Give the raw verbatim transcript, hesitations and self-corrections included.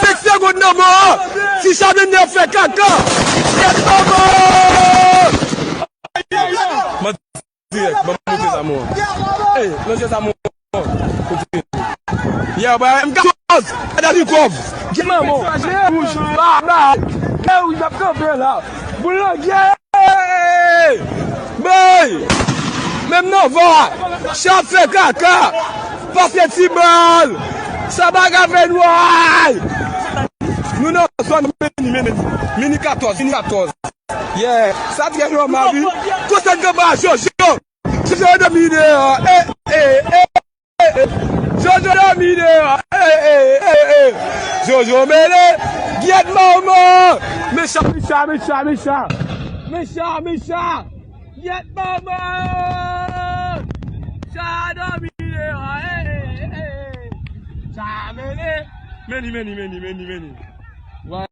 Senk segonn nan mò. Ti Chabennè fè kaka. Kèt manman. Mwen dirèk, ban m monte sa mwen. Ey, nan je sa mwen. Kote. Yeah, ba, M katòz. Gade li kòb. Gen manman. Wouj, ba, ba. Ey, wouj, ap kanpe la. Boulangye. Bay! Menm nan va! Chat fè kaka! Pase ti bal! Sa bagay fè nway! Nou nan zòn mini, mini, mini katòz, mini katòz. Yeah! Sa trè nòmal, wi. Konsèt gen ba Jojo! Jojo domine an! Eh, eh, eh! Jojo dòmi deyò. Ey, ey, ey, ey. Jojo mele. Gyèt manman. Mecha, mecha, mecha, mecha. Mecha, mecha. Gyèt manman. Cha dòmi deyò. Ey, ey, ey, ey. Cha mele. Meni, meni, meni, meni, meni. Wa-